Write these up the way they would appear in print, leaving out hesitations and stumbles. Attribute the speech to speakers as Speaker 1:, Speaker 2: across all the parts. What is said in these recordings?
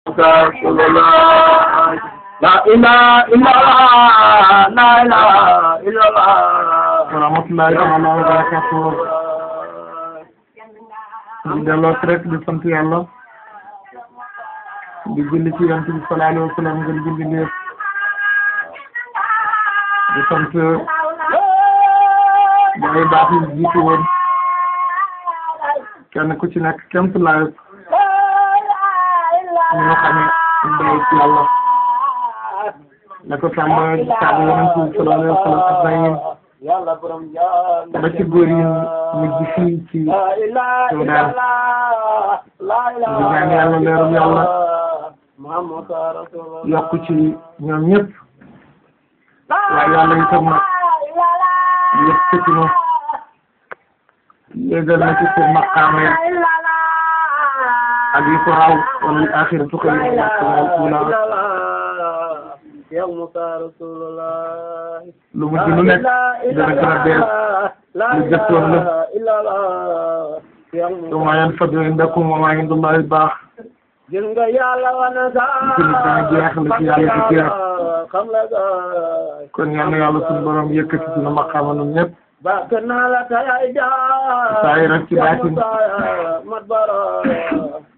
Speaker 1: Rasulullah la ilaha illallah la ilaha illallah
Speaker 2: wa rahmatullahi ta'ala wa barakatuh. di delloo rek di sant yàlla di julli ci yonent bi sallallahu alayhi wa sallam ngeen julli lépp di sant day baax yi jiitu woon kenn ku ci nekk kéem tolluwaay ñu xamee mbéy ci yàlla na ko sàmm kàddu yonent bi sallallahu alayhi wa sallam ak ba ci góor yi mujj fii ci Suudaan di ñaan yàlla leerum yàlla yokk ci ñoom ñëpp waaye yàlla itam nag yëkkati na yéegal na ci seen maqaama yi ak yi ko raw wala al axiratu xayrun lu mujj lu nekk dana gën a bees lu jëttoon lépp wa maa yanfadu indakum wa maa indallahi baax dana jeex la ci yàlla di jeex kon yal na yàlla suñu borom yëkkati suñu maqaama ñun ñëpp saa yi rek ci baatin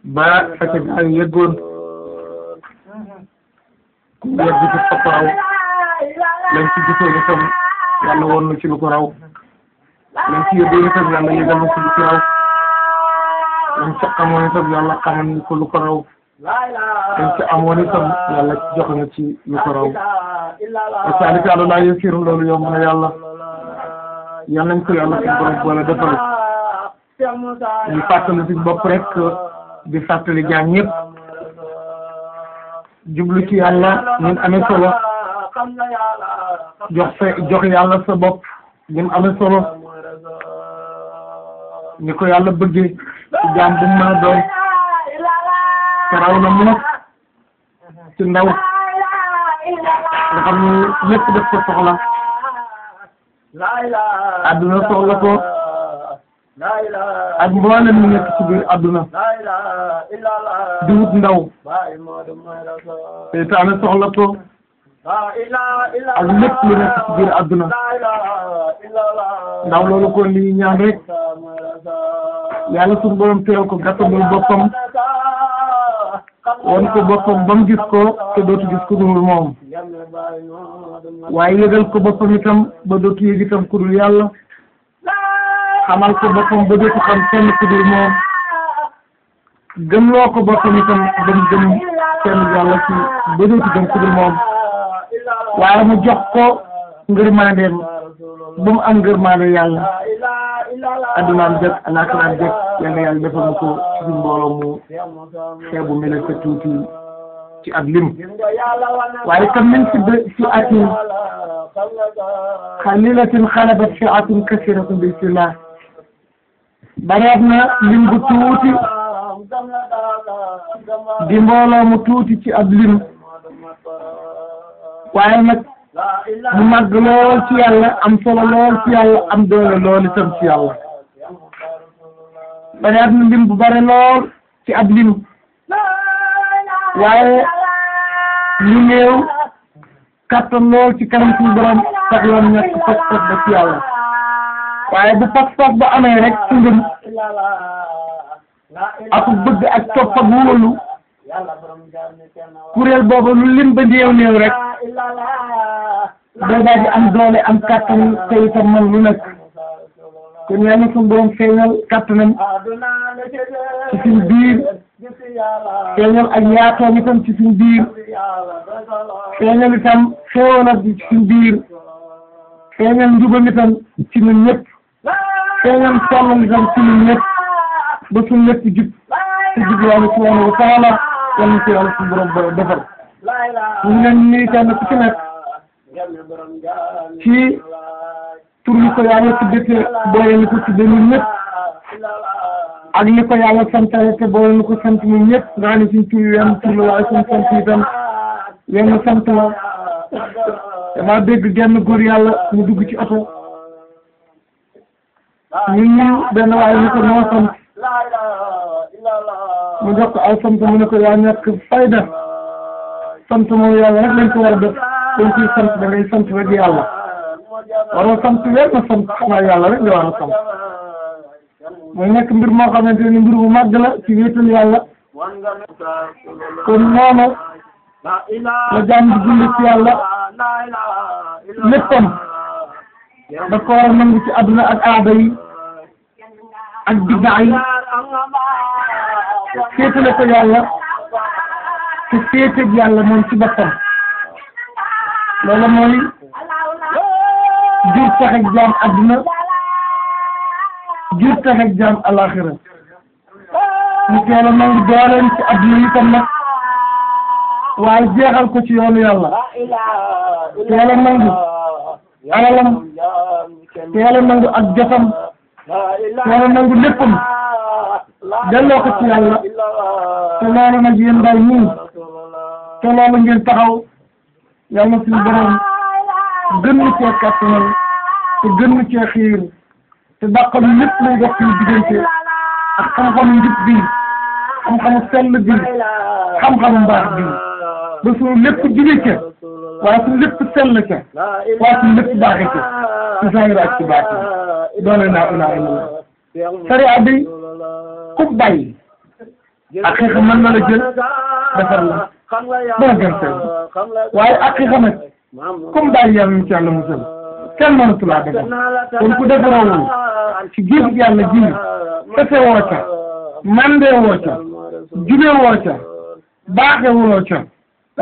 Speaker 2: ba fekk ay yëggoon yegg ci fopp raw lañ ci gisoon itam yàlla woon na ci lu ko raw lañ ci yëggoon itam yàlla yëgal na ci lu ko raw lañ ci xamoon itam yàlla xamal ni ko lu ko raw lañ ci amoon itam yàlla jox na ci lu ko raw saalika àla laa yasiru loolu yomb na yàlla yal nañ ko yàlla suñu borom boole defal ñu fàttali suñu bopp rek di fàttali jaam ñëpp jublu ci yàlla ñun amee solo jox yàlla sa bopp ñun amee solo ni ko yàlla bëggee ci jaam bu mu mën a doon te raw na mu nag ci ndaw nga xam ni lépp def ko soxla adduna soxla ko ak mboolem ñu nekk ci biir adduna di wut ndaw seytaane soxla ko ak lépp lu nekk ci biir adduna ndaw loolu ko lii ñaan rek yàlla suñu borom teew ko gàttalul boppam won ko boppam ba mu gis ko te dootu gis ku dul moom waaye yëgal ko boppam itam ba dootu yëg itam ku dul yàlla xamal ko boppam ba dootu xam kenn ku dul moom gëmloo ko boppam itam ba mu gëm kenn yàlla ci ba dootu gëm ku dul moom waaye mu jox ko ngërmandeem ba mu am ngërmande yàlla addunaam jëkk alaakiraam jëkk yal na yàlla defal na ko ci suñu mbooloo mu xeebu mel sa tuuti ci ab lim waaye kam min fi atin xalilatin xalabat fi atin kasiratun bi istillah bareet na lim bu tuuti di mbooloo mu tuuti ci ab lim waaye nag mu màgg lool ci yàlla am solo lool ci yàlla am doole lool itam ci yàlla bareet na lim bu bare lool ci ab lim waaye ñu néew kattan lool ci kanam suñu borom tax yoon ñàkk pas-pas ba ci yàlla waaye bu pas-pas ba amee rek ci ngëm ak bëgg ak topp ak wóolu kuréel boobu lu lim ba néew rek day daal di am doole am kattan te itam man lu nekk kon yàlla suñu borom feeñal kattanam ci suñu biir feeñal ak yaatoom itam ci suñu biir feeñal itam xéewalam ci suñu biir feeñal njubam itam ci ñun ñëpp feeñal sollam itam ci ñun ñëpp ba suñu lépp jub ci jub yàlla subhanahu wa taala yal na ko yàlla suñu borom ba defal ñu ngi leen nii kenn ku ci nekk ci tur yi ko yàlla tudde te boole ñu ko tudde ñun ñëpp ak li ko yàlla santale te boole ñu ko sant ñun ñëpp nga xam ne suñ tur wenn tur la waaye suñ sant itam wenn sant la dama dégg genn góor yàlla mu dugg ci oto ñun ñu benn waaye ñu ko noo sant mu jox ko ay sant mu ne ko yaa ñàkk fayda sant moom yàlla rek lañ ko war a def dañ ciy sant da ngay sant rek yàlla waroo sant weer na sant xanaa yàlla rek nga war a sant mooy nekk mbir moo xamante ni mbir bu màgg la ci wéetal yàlla kon noonu la jaam di julli ci yàlla léppam da ko war a nangu ci àdduna ak aada yi ak biddaa yi féetale ko yàlla te féeteeg yàlla moom ci boppam loolu mooy jur taxeg jaam àdduna jur taxeg jaam alaxira ñu teel a nangu dooleem ci àdduna yi tam nag waaye jeexal ko ci yoonu yàlla teel a nangu alalam teel a nangu ak jotam teel a nangu léppam delloo ko ci yàlla te loolu nag yéen ndaw ñii te loolu ngeen taxaw yàlla suñu borom gën ñu cee kàttanal te gën ñu cee xiir te dàqal ñu lépp luy dox suñu diggante ak xam-xamu njub bi xam-xamu sell bi xam-xamu mbaax bi ba suñu lépp jóge ca waaye suñu lépp sell ca waaye suñu lépp baaxe ca ci zahir ak ci baatin doole naa ilaa illallah sariya bi ku bàyyi aqiqa mën na la jël defar la ba nga gën seen waaye aqiqa nag comme bàyyi yàlla ñu ci yàlla musal kenn mënatu laa defar kon ku defaroowul ci géej yàlla ji fete woo ca mandee woo ca jubee woo ca baaxe woo ca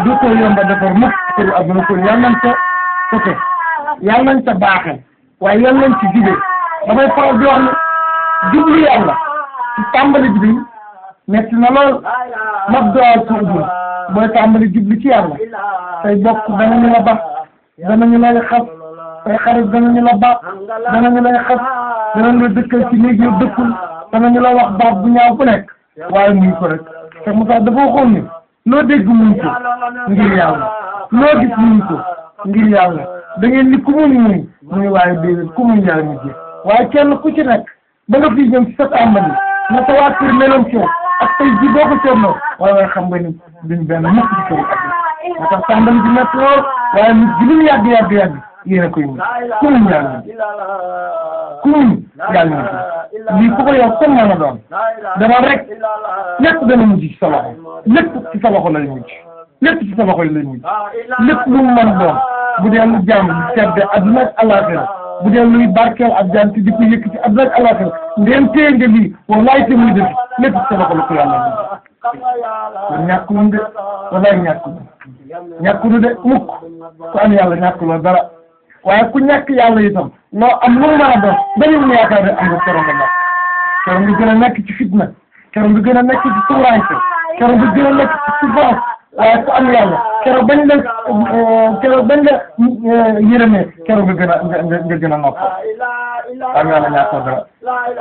Speaker 2: du ko yomba defar mukk pour adduna kon yàlla nañ ca fete yàlla nañ ca baaxe waaye yàlla nañ ci jubee damay faral di wax ne jublu yàlla ci tàmbali bi metti na lool mag doal ko ubbi booy tàmbali jublu ci yàlla say bokk danañu la ba danañu lay xas say xarit danañu la ba danañu lay xas danañu la dëkkal ci néeg yu dëkkul danañu la wax baat bu ñaaw bu nekk waaye muy ko rek te Moussa dafa waxoon ni loo dégg muñ ko ngir yàlla loo gis muñ ko ngir yàlla da ngeen ni ku muñ muy waaye déedéet ku muñ yàlla mujj waaye kenn ku ci nekk ba nga fii jëm ci sa tàmbali na sa waa kër meloon ci yow ak tey ji boo ko seetloo waaye xam nga ni duñ benn mukk ci kër yi moo tax tàmbali bi métti lool waaye nit gi lu mu yàgg yéen a koy muñ ku muñ yàlla ku muñ yàlla lii ku ko yow comme mën a doon dama rek lépp dana mujj ci sa loxo lépp ci sa loxo lay mujj lépp ci sa loxo lay mujj lépp lu mu mën doon bu dee lu jàmm tedde adduna ak àllaaxira bu dee luy barkeel ak jant di ko yëkk ci adduna ak àllaaxira ndeen téye nga lii wallaay te muy def lépp ci sa loxo la ko yàlla mujj ñàkkul de wallaay ñàkkul de mukk ku am yàlla ñàkkuloo dara waaye ku ñàkk yàlla itam loo am lu mu mën a doon dañu mu yaakaar ne am nga keroog nga ñàkk keroog nga gën a nekk ci fitna keroog nga gën a nekk ci tuuraanke keroog nga gën a nekk ci souffrance waaye ku am yàlla keroog bañ la yërëmee keroog nga gën a noppal am yàlla ñàkkoo dara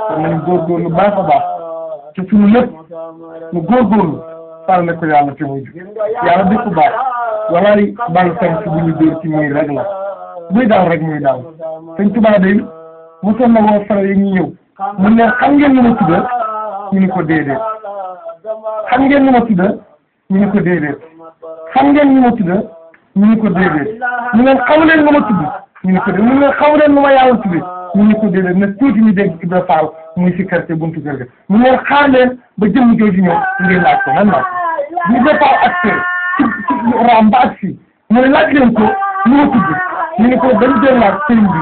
Speaker 2: kon nañu góorgóorlu baax a baax te suñu lépp ñu góorgóorlu farale ko yàlla te muy yàlla di ko baax walaay bàyyi tam si bu ñu dóor ci muy rek la buy daal rek muy daal sëñ Tuubaa day mosoon na woo frère yi ñu ñëw mu ne xam ngeen nu ma tudda ñu ni ko déedéet xam ngeen nu ma tudda ñu ni ko déedéet xam ngeen nu ma tudda ñu ni ko déedéet ñu leen xamu leen nu ma tudd ñu ni ko déedéet ñu leen xamu leen nu ma yàlla tudde ñu ni ko déedéet ne tuuti ñu dégg Ibra Fall muy si quartier buntu kër ga ñu leen xaar leen ba jëmm jooju ñëw ngeen laaj ko nan laaj ko ñu Ibra Fall ak ci raam ba ak fii mu ne laaj leen ko nu ma tudd ñu ne ko dañu doon laaj sëriñ bi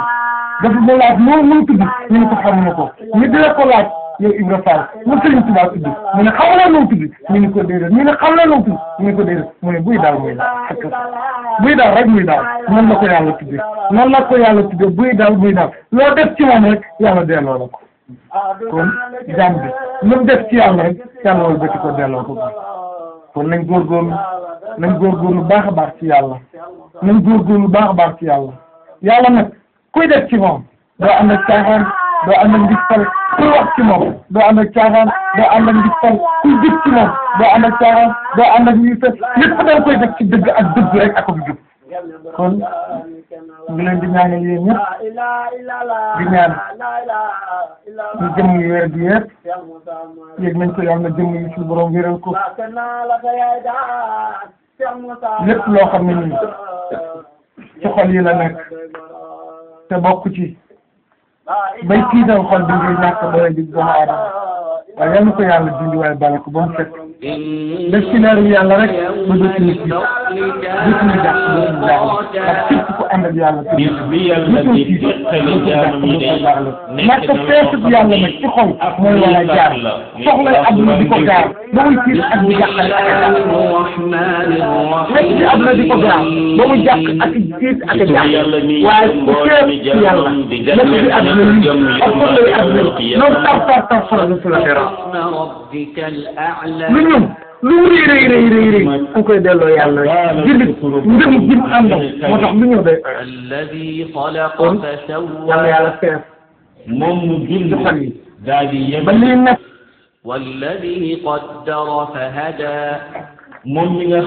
Speaker 2: dafa ma laaj mu tudd ñu ne ko xamuñu ko ñu dina ko laaj yow Ibra Fall mu sëriñ Tuubaa tudd mu ne xamu leen nu tudd ñu ne ko déedéet ñu ne xam leen nu tudd ñu ne ko déedéet mu ne buy daal muy daal buy daal rek muy daal noonu la ko yàlla tuddee noonu la ko yàlla tuddee buy daal muy daal loo def ci moom rek yàlla delloo la ko kon jàmm bi lu mu def ci yàlla rek yàlla wala bëti ko delloo ko kon nañ góorgóorlu baax a baax ci yàlla nañ góorgóorlu baax a baax ci yàlla nag kuy def ci moom doo ànd ak caaxaan doo ànd ak ngistal kuy wax ci moom doo ànd ak caaxaan doo ànd ak ngistal kuy jëf ci moom doo ànd ak caaxaan doo ànd ak ngistal lépp da nga koy def ci dëgg ak dëgg rek ak ko jub kon ngi leen di ñaanal yéen ñëpp di ñaan ñu jëm yi wér bi yëpp yéeg nañ ko yàlla na jëm yi suñu borom wéral ko lépp loo xam ne nii ci xol yi la nekk te bokk ci bay tiital xol bi ngir ñàkk doole di doomu aadama waaye yal na ko yàlla dindi waaye bale ko ba mu set def ci leeru yàlla rek ba dootuñu ci dootuñu jàpp dootuñu jaaxle ndax képp ku ànd ak yàlla te dootuñu ci dootuñu jàpp dootuñu jaaxle ñàkk feesub yàlla nag ci xol mooy war a jaar soxlay àdduna di ko gaar ba muy tiit ak di jàqale ak a jàq nekk ci àdduna di ko gaar ba muy jàq ak tiit ak a jàq waaye ku fees ci yàlla nekk ci àdduna yi ak soxlay àdduna noonu tar faral su la dara lu ñëw lu mu rëy ku koy delloo yàlla jullit ngëm jim àndal moo tax lu ñëw day kon yàlla yàlla fees
Speaker 3: moom mu julli
Speaker 2: xol yi
Speaker 3: daal di yem
Speaker 2: ba lii nekk
Speaker 4: والذي قدر فهدى
Speaker 3: moom mi nga